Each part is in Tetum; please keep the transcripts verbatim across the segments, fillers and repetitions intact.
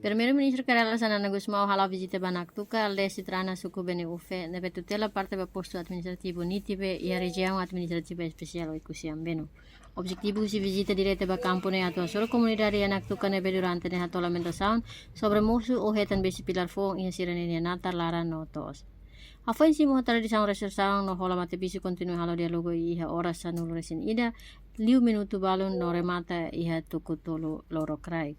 Primeiru-Ministru Kay Rala Xanana Gusmão hala'o vizita ba Naktuka, aldeia Citrana, suku Bene-Ufe, ne'ebé tutela parte ba postu administrativu Nitibe, iha rejiaun administrativa espesiál Oekusi Ambeno. Objetivu husi vizita direta ba kampu ne'e atu hasoru komunidade iha Naktuka ne'ebé durante ne'e hato'o lamentasaun sobre mosu ou hetan besi pilar foun iha sira-nia natar laran no to'os. Hafoin simu ho tradisaun resesaun no hola mate-bisu, kontinua halo diálogu iha oras sanulu-resin-ida, liu minutu balun no remata iha tuku tolu lorokraik.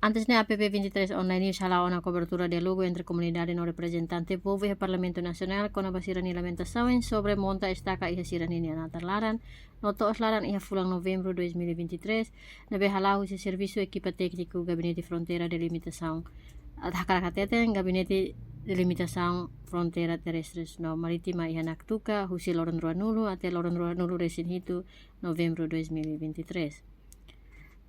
Antes ne'e, A P P vinte e três Online News hala'o ona kobertura diálogu entre komunidade no reprezentante povu iha Parlamentu Nasionál kona-ba sira-nia lamentasaun sobre monta estaka iha sira-nia natar laran no to'os laran iha fulan Novembru dois mil e vinte e três, ne'ebé hala'o husi servisu ekipa tékniku Gabinete Fronteira Delimitasaun, hakarak hateten Gabinete Delimitasaun Fronteira Terrestres no Marítima iha Naktuka, husi loron ruanulu até loron ruanulu-resin-hitu Novembru dois mil e vinte e três.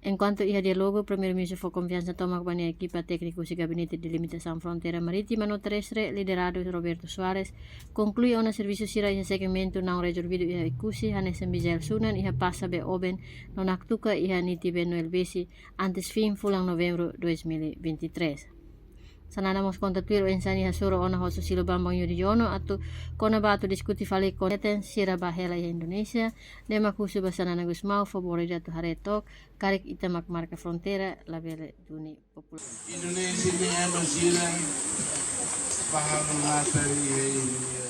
Enkuantu iha diálogu, Primeiru-Ministru fó konfiansa tomak ba nia ekipa tékniku husi Gabinete Delimitasaun Fronteira Marítima no Terrestre, lideradu Roberto Soares, konklui ona servisu sira iha segmentu naun rezolvidu iha Oekusi, hanesan Mijael Sunan iha Pasa Be Oben, no Naktuka iha Nitibe Noel Besi, antes fin fulan Novembru dois mil e vinte e três. Xanana mós konta tuir oinsá nia hasoru ona ho Susilo Bambang Yudhoyono atu kona-ba atu diskuti fali kona-ba hetan sira ba hela iha Indonézia, ne'e mak husu ba Xanana Gusmão favór ida atu haree took, karik ita mak marka fronteira, labele duni populasaun. Indonézia ne'e ema sira ba halo natar iha Indonézia.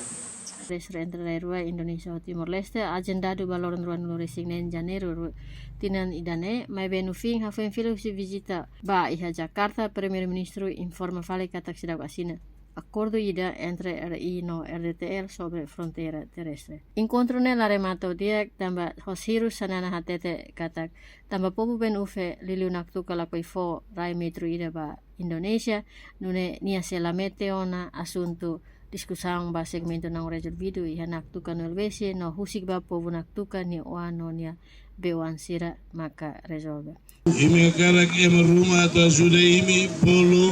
Terrestre entre rai rua Indonézia ho Timor-Leste, ajendadu ba loron ruanulu-resin-neen Janeiru ru-, tinan ida-ne'e, maibé no fim, hafoin fila husi vizita ba iha Jakarta, Primeiru-Ministru informa fali katak seidauk asina akordu ida entre R I no R D T L sobre fronteira terrestre. Enkontru ne'e la remata di'ak tanba ho sira Xanana hatete katak tanba povu Bene-Ufe liuliu Naktuka lakohi fó rai metru ida ba Indonézia, nune'e nia sei la mete ona asuntu diskusaun ba segmentu naun rezolvidu iha Naktuka Noel Besi no husik ba povu Naktuka nia oan no nia bei-oan sira maka rezolve. Imi hakarak ema ruma atu ajuda imi, bolu,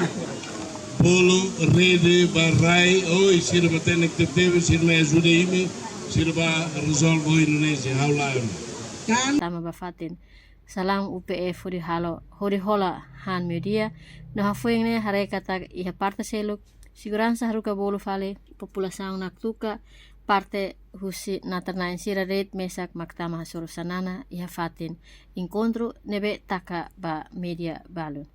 bolu rede ba rai, oi, sira matenek tebetebes, sira mai ajuda imi, sira ba rezolve ho Indonézia, ha'u lae. Tama ba fatin, salaun U P F hodi halo, hodi hola han meiudia, no hafoin ne'e haree katak iha parte seluk, seguransa haruka bolu fali, populasaun Naktuka, parte husi natar-na'in sira de'it mesak mak tama hasoru Xanana iha fatin enkontru ne'ebé taka ba média balun.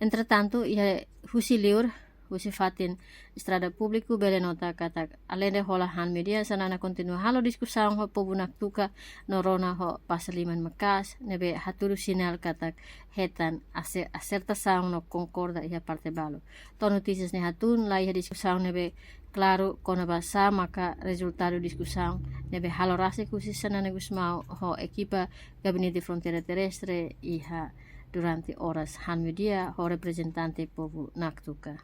Entretantu, iha husi liur, husi fatin estrada públiku bele nota katak aleinde hola han meiudia, Xanana kontinua halo diskusaun ho povu Naktuka no rona ho pasaliman maka'as ne'ebé hatudu sinál katak hetan ase-, asertasaun no konkorda iha parte balu. To'o notísias ne'e hatún, la iha diskusaun ne'ebé klaru kona-ba sá maka rezultadu diskusaun ne'ebé halo rasik husi Xanana Gusmão ho ekipa Gabinete Fronteira Terrestre iha durante oras han meiudia ho reprezentante povu Naktuka.